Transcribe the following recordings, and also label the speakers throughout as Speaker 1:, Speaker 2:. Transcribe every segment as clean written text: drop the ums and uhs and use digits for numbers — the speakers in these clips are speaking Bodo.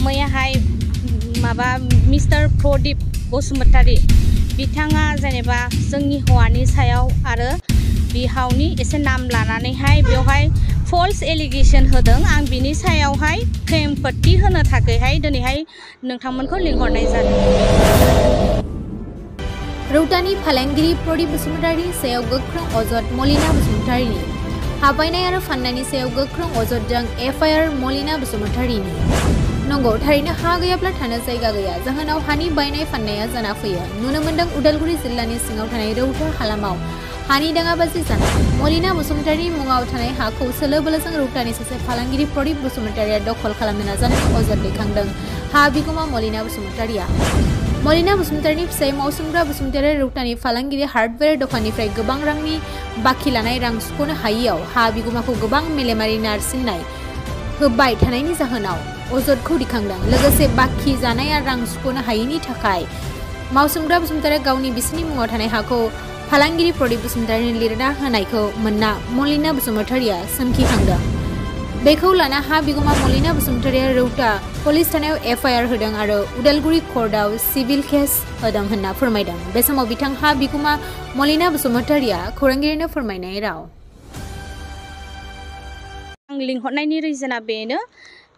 Speaker 1: मैयाहाय माबा मिस्टार प्रदीप बसुमतारी बिथाङा जेनेबा जोंनि हौवानि सायाव आरो बिहावनि एसे नाम लानानैहाय बेवहाय फल्स एलिगेशन होदों। आं बिनि सायावहाय खेमपट्टि होनो थाखायहाय दिनैहाय नोंथांमोनखौ लिंहरनाय जादों।
Speaker 2: रौतानि फालांगिरि प्रदीप बसुमतारीनि सायाव गोख्रों अजद मलिना बसुमतारीनि हाबायनाय आरो फाननायनि सायाव गोख्रों अजदजों एफआइआर मलिना बसुमतारीनि नंगौ थारैनो हा गैयाब्ला थानो जायगा गैया जाहोनाव हानि बायनाय फाननाया जाना फैयो। नुनो मोनदों उदालगुरि जिल्लानि सिङाव थानाय रौता हालामाव हानि दाङाबाजि जानाय मलिना बसुमतारीनि मुङाव थानाय हाखौ सोलो बोलोजों रौतानि सासे फालांगिरि प्रदीप बसुमतारीया दखल खालामनो नाजानायनि अजद दैखांदों हा बिगोमा मलिना बसुमतारीया। मलिना बसुमतारीनि फिसाय मावसोमग्रा बसुमतारीया रौतानि फालांगिरि हार्डवेर दखाननिफ्राय गोबां रांनि बाखि लानाय रां सुख'नो हायियाव हा बिगोमाखौ गोबां मेलेमारि नारसिननाय होबाय थानायनि जाहोनाव अजदखौ दिखांदों। लोगोसे बाखि जानाया रां सुख'नो हायिनि थाखाय मावसोमग्रा बसुमतारीया गावनि बिसिनि मुङाव थानाय हाखौ फालांगिरि प्रदीप बसुमतारीनि लिरना होनायखौ मोनना मलिना बसुमतारीया सोमखिखांदों। बेखौ लाना हा बिगोमा मलिना बसुमतारीया रौता पुलिस थानायाव एफआइआर होदों आरो उदालगुरि कर्टआव सिभिल केस होदों होनना फोरमायदों। बे समाव बिथां हा बिगोमा मलिना बसुमतारीया खौरांगिरिनो फोरमायनाय राव।
Speaker 1: आं लिंहरनायनि रिजोना बेनो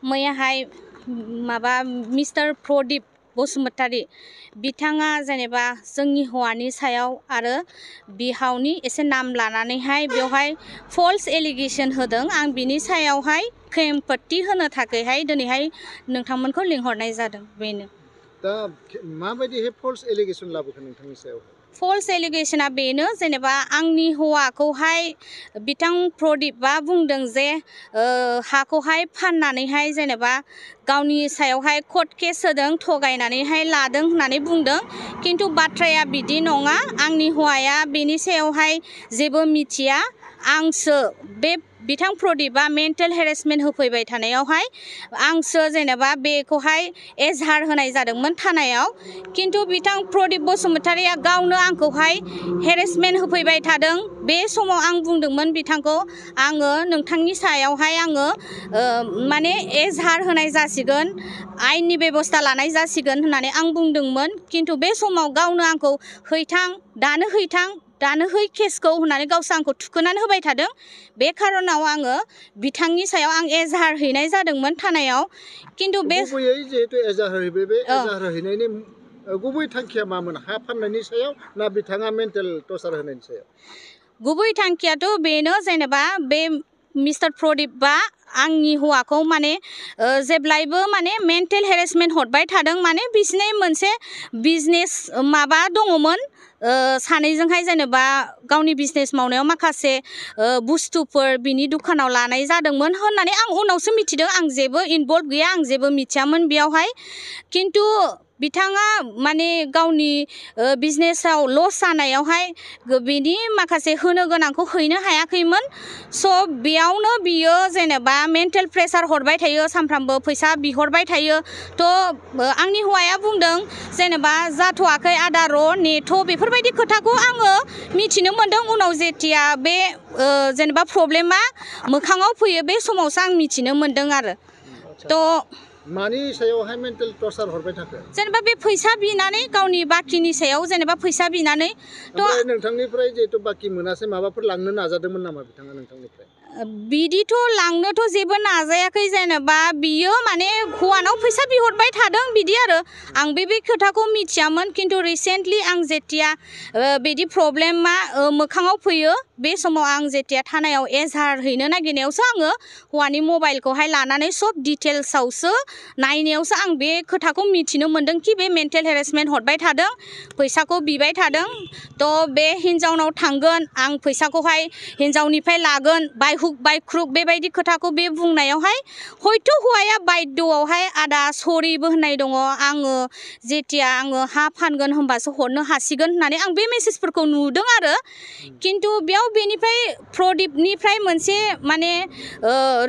Speaker 1: मैयाहाय माबा मिस्टार प्रदीप बसुमतारी बिथाङा जेनेबा जोंनि हौवानि सायाव आरो बिहावनि एसे नाम लानानैहाय बेवहाय फल्स एलिगेशन होदों। आं बिनि सायावहाय खेमपट्टि होनो थाखायहाय दिनैहाय नोंथांमोनखौ लिंहरनाय जादों बेनो।
Speaker 3: दा माबायदिहाय फल्स एलिगेशन लाबोखो नोंथांनि सायाव?
Speaker 1: फल्स एलिगेशना बेनो जेनेबा आंनि हौवाखौहाय बिथां प्रदीपआ बुंदों जे हाखौहाय फाननानैहाय जेनेबा गावनि सायावहाय कर्ट केस होदों थगायनानैहाय लादों होननानै बुंदों। खिन्थु बाथ्राया बिदि नङा। आंनि हौवाया बेनि सायावहाय जेबो मिथिया। आंसो बे बिथां प्रदीपआ मेन्टेल हेरेसमेन्ट होफैबाय थानायावहाय आंसो जेनेबा बेखौहाय एजाहार होनाय जादोंमोन थानायाव। खिन्थु बिथां प्रदीप बसुमतारीया गावनो आंखौहाय हेरेसमेन्ट होफैबाय थादों। बे समाव आं बुंदोंमोन बिथांखौ आङो नोंथांनि सायावहाय आङो माने एजाहार होनाय जासिगोन आयेननि बेबस्था लानाय जासिगोन होननानै आं बुंदोंमोन। खिन्थु बे समाव गावनो आंखौ हैथां दानो है केसखौ होननानै गावसो आंखौ थुखोनानै होबाय थादों। बे खारनाव आङो बिथांनि सायाव आं एजाहार हैनाय जादोंमोन थानायाव। खिन्थु बे
Speaker 3: गुबैयै जिहेतु एजाहार हैबाय बे एजाहार हैनायनि गुबै थांखिया मामोन? हा फाननायनि सायाव ना बिथाङा मेन्टेल टर्चार होनायनि सायाव?
Speaker 1: गुबै थांखियाथ' बेनो जेनेबा बे मिस्टार प्रदीपआ आंनि हौवाखौ माने जेब्लायबो माने मेन्टेल हेरेसमेन्ट हरबाय थादों। माने बिसिनि मोनसे बिजनेस माबा दङमोन सानैजोंहाय जेनेबा गावनि बिजनेस मावनायाव माखासे बुस्थुफोर बिनि दुखानाव लानाय जादोंमोन होननानै आं उनावसो मिथिदों। आं जेबो इनभल्भ गैया। आं जेबो मिथियामोन बेयावहाय। खिन्थु बिथाङा माने गावनि बिजनेसाव लस जानायावहाय बिनि माखासे होनो गोनांखौ हैनो हायाखैमोन। स' बेयावनो बियो जेनेबा मेन्टेल प्रेसार हरबाय थायो सानफ्रामबो फैसा बिहरबाय थायो। थ' आंनि हौवाया बुंदों जेनेबा जाथ'वाखै आदा र' नेथ' बेफोरबायदि खोथाखौ आङो मिथिनो मोनदों उनाव जेथिया बे जेनेबा प्रब्लेमा मोखाङाव फैयो बे समावसो आं मिथिनो मोनदों आरो। थ'
Speaker 3: मानि सायावहाय मेन्टेल टर्चार हरबाय थाखो?
Speaker 1: जेनेबा बे फैसा बिनानै गावनि बाखिनि सायाव जेनेबा फैसा बिनानै
Speaker 3: ओमफ्राय नोंथांनिफ्राय जिहेतु बाखि मोनासै माबाफोर लांनो नाजादोंमोन नामा बिथाङा नोंथांनिफ्राय?
Speaker 1: बिदिथ' लांनोथ' जेबो नाजायाखै। जेनेबा बियो माने हौवानाव फैसा बिहरबाय थादों बिदि आरो। आं बे खोथाखौ मिथियामोन। खिन्थु रिसेन्टलि आं जेथिया बिदि प्रब्लेमा मोखाङाव फैयो बे समाव आं जेथिया थानायाव एजाहार हैनो नागिरनायावसो आङो हौवानि मबाइलखौहाय लानानै सब डिटेल्सआवसो नायनायावसो आं बे खोथाखौ मिथिनो मोनदों कि बे मेन्टेल हेरेसमेन्ट हरबाय थादों फैसाखौ बिबाय थादों। थ' बे हिन्जावनाव थांगोन आं फैसाखौहाय हिन्जावनिफ्राय लागोन बाय हुक बाय क्रुक बेबायदि खोथाखौ बे बुंनायावहाय हयथ' हौवाया बायद'आवहाय आदा सरिबो होननाय दङ। आङो जेथिया आङो हा फानगोन होनबासो हरनो हासिगोन होननानै आं बे मेसेजफोरखौ नुदों आरो। खिन्थु बेयाव बेनिफ्राय प्रदीपनिफ्राय मोनसे माने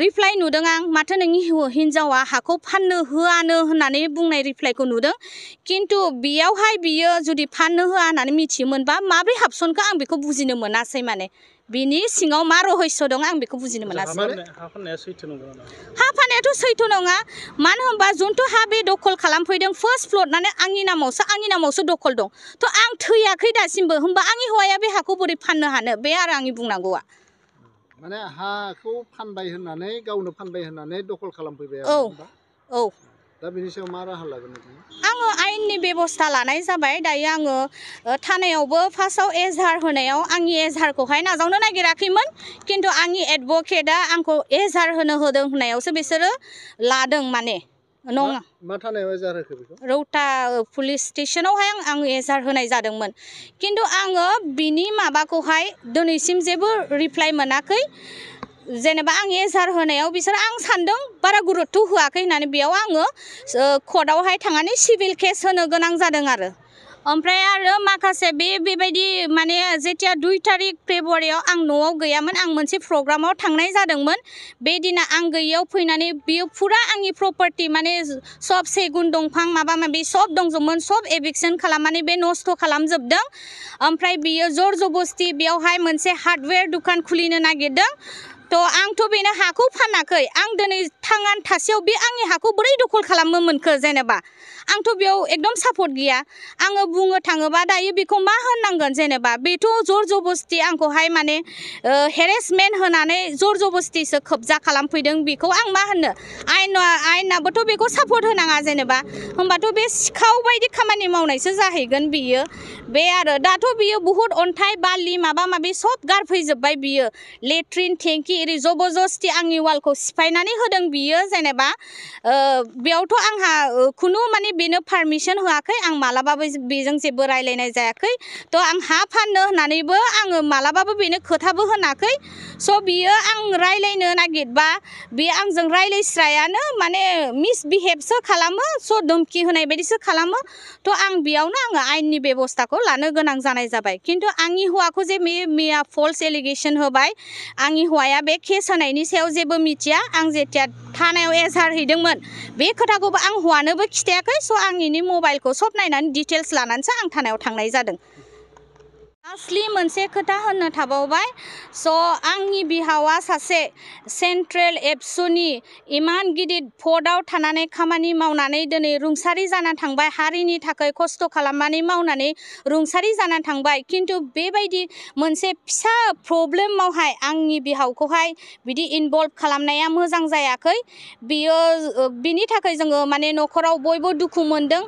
Speaker 1: रिप्लाइ नुदों आं माथो नोंनि हिन्जावा हाखौ फाननो होआनो होननानै बुंनाय रिप्लाइखौ नुदों। खिन्थु बेयावहाय बियो जुदि फाननो होआ होननानै मिथियोमोनबा माब्रै हाबसनखो आं बेखौ बुजिनो मोनासै माने बिनि सिङाव मा रहस्य दं आं बेखौ बुजिनो मोनासै
Speaker 3: हा फाननाया सैथो नंगौ ना
Speaker 1: हा फाननायाथ' सैथो नङा मानो होनबा जोंथ' हा बे दखल खालामफैदों फार्स्ट फ्ल'र माने आंनि नामावसो दखल दं थ' आं थैयाखै दासिमबो होनबा आंनि हौवाया बे हाखौ बोरै फाननो हानो बे आरो आंनि बुंनांगौआ
Speaker 3: माने हाखौ फानबाय होननानै गावनो फानबाय होननानै दखल खालामफैबाय
Speaker 1: औ
Speaker 3: दा बिनि सायाव मा राहा लागोन
Speaker 1: आङो आयेननि बेबस्था लानाय जाबाय दायो आङो थानायावबो फार्स्टआव एजाहार होनायाव आंनि एजाहारखौहाय नाजावनो नागिराखैमोन खिन्थु आंनि एडभकेटआ आंखौ एजाहार होदों होननायावसो बिसोरो लादों माने नङा
Speaker 3: मा थानायाव एजाहार होखो बेखौ
Speaker 1: रौता पुलिस स्टेशनावहाय आं एजाहार होनाय जादोंमोन खिन्थु आङो बिनि माबाखौहाय दिनैसिम जेबो रिप्लाइ मोनाखै जेनेबा आं एजाहार होनायाव बिसोर आं सान्दों बारा गुरुत्व होआखै होननानै बेयाव आङो कर्टआवहाय थांनानै सिभिल केस होनो गोनां जादों आरो ओमफ्राय आरो माखासे बेबायदि माने जेथिया 2 तारिख फेब्रुवारियाव आं न'आव गैयामोन आं मोनसे प्रग्रामाव थांनाय जादोंमोन बे दिना आं गैयैयाव फैनानै बियो फुरा आंनि प्रपार्टि माने सब सेगुन दंफां माबा माबि सब दंजोबोमोन सब एभिक्सन खालामनानै बे नस्थ' खालामजोबदों ओमफ्राय बियो जर जबस्ति बेयावहाय मोनसे हार्डवेयर दुखान खुलिनो नागिरदों थ' आंथ' बेनो हाखौ फानाखै आं दिनै थांनानै थासेयाव बे आंनि हाखौ बोरै दखल खालामनो मोनखो जेनेबा आंथ' बेयाव एकदम सापर्ट गैया आङो बुंनो थाङोबा दायो बेखौ मा होननांगोन जेनेबा बेथ' जर जबस्ति आंखौहाय माने हेरेसमेन्ट होनानै जर जबस्तिसो कब्जा खालामफैदों बेखौ आं मा होननो आयेनाबोथ' बेखौ सापर्ट होनाङा जेनेबा होमबाथ' बे सिखाव बायदि खामानि मावनायसो जाहैगोन बियो बे आरो दाथ' बियो बुहुत अन्थाइ बालि माबा माबि सब गारफैजोब्बाय बियो लेट्रिन टेंकि एरै जबरदस्ति आंनि वालखौ सिफायनानै होदों बियो जेनेबा बेयावथ' आंहा खुनु माने बेनो पारमिसन होआखै आं मालाबाबो बेजों जेबो रायलायनाय जायाखै थ' आं हा फाननो होननानैबो आङो मालाबाबो बेनो खोथाबो होनाखै स' बियो आं रायलायनो नागिरबा बियो आंजों रायलायस्रायानो माने मिसबिहेभसो खालामो स' धमकि होनाय बायदिसो खालामो थ' आं बेयावनो आङो आयेननि बेबस्थाखौ लानो गोनां जानाय जाबाय खिन्थु आंनि हौवाखौ जे मैया फल्स एलिगेसन होबाय आंनि हौवाया बे केस होनायनि सायाव जेबो मिथिया आं जेथिया थानायाव एजाहार हैदोंमोन बे खोथाखौबो आं हौवानोबो खिथायाखै स' आंनि मबाइलखौ सब नायनानै डिटेल्स लानानैसो आं थानायाव थांनाय जादों लास्टलि मोनसे खोथा होननो थाबावबाय स' आंनि बिहावा सासे सेन्ट्रेल एबसुनि इमान गिदिर पदआव थानानै खामानि मावनानै दिनै रुंसारि जाना थांबाय हारिनि थाखाय खस्थ' खालामनानै मावनानै रुंसारि जाना थांबाय खिन्थु बेबायदि मोनसे फिसा प्रब्लेमावहाय आंनि बिहावखौहाय बिदि इनभल्भ खालामनाया मोजां जायाखै बियो बिनि थाखाय जोङो माने न'खराव बयबो दुखु मोनदों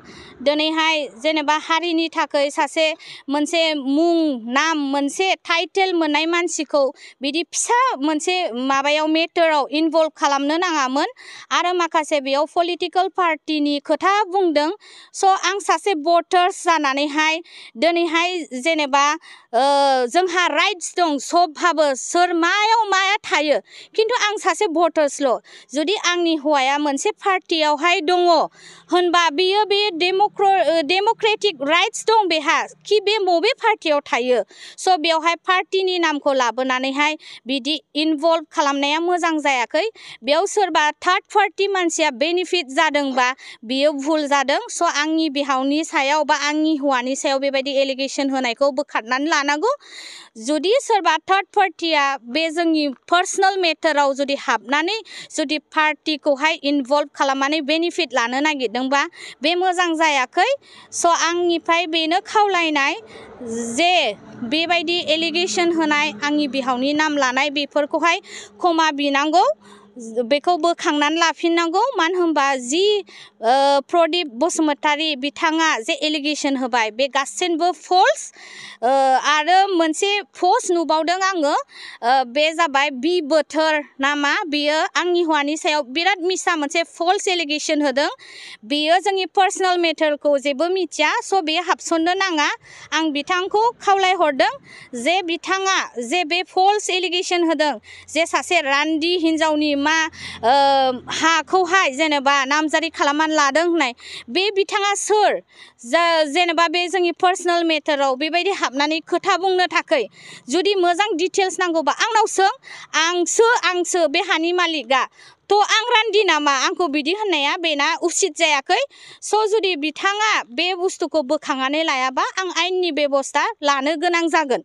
Speaker 1: दिनैहाय जेनेबा हारिनि थाखाय सासे मोनसे मुं नाम मोनसे टाइटेल मोननाय मानसिखौ बिदि फिसा मोनसे माबायाव मेटाराव इनभल्भ खालामनो नाङामोन आरो माखासे बेयाव पलिटिकेल पार्टिनि खोथा बुंदों स' आं सासे भटार्स जानानैहाय दिनैहाय जेनेबा जोंहा राइट्स दं सबहाबो सोर मायाव माया थायो खिन्थु आं सासे भटार्सल' जुदि आंनि हौवाया मोनसे पार्टियावहाय दङ होनबा बियो बे डेम'क्रेटिक राइट्स दं बेहा कि बे बबे पार्टियाव थायो स' बेवहाय पार्टिनि नामखौ लाबोनानैहाय बिदि इनभल्भ खालामनाया मोजां जायाखै बेयाव सोरबा थार्ड पार्टि मानसिया बेनिफिट जादोंबा बियो भुल जादों स' आंनि बिहावनि सायाव बा आंनि हौवानि सायाव बेबायदि एलिगेसन होनायखौ बोखारनानै लानांगौ जुदि सोरबा थार्ड पार्टिया बे जोंनि पार्सनेल मेटाराव जुदि हाबनानै जुदि पार्टिखौहाय इनभल्भ खालामनानै बेनिफिट लानो नागिरदोंबा बे मोजां जायाखै स' आंनिफ्राय बेनो खावलायनाय जे बेबायदि एलिगेसन होनाय आंनि बिहावनि नाम लानाय बेफोरखौहाय क्षमा बिनांगौ बेखौ बोखांनानै लाफिननांगौ मानो होनबा जि प्रदीप बसुमतारी बिथाङा जे एलिगेसन होबाय बे गासैबो फल्स आरो मोनसे पस्ट नुबावदों आङो बे जाबाय बि बोथोर नामा बियो आंनि हौवानि सायाव बिराद मिसा मोनसे फल्स एलिगेसन होदों बियो जोंनि पार्सनेल मेटारखौ जेबो मिथिया स' बेयो हाबसननो नाङा आं बिथांखौ खावलायहरदों जे बिथाङा जे बे फल्स एलिगेसन होदों जे सासे रान्दि हिन्जावनि मा हाखौहाय जेनेबा नामजारि खालामनानै लादों होननाय बे बिथाङा सोर जेनेबा बे जोंनि पार्सनेल मेटाराव बेबायदि हाबनानै खोथा बुंनो थाखाय जुदि मोजां डिटेल्स नांगौबा आंनाव सों आंसो बे हानि मालिकआ थ' आं रान्दि नामा आंखौ बिदि होननाया बेना उसित जायाखै स' जुदि बिथाङा बे बुस्थुखौ बोखांनानै लायाबा आं आयेननि बेबस्था लानो गोनां जागोन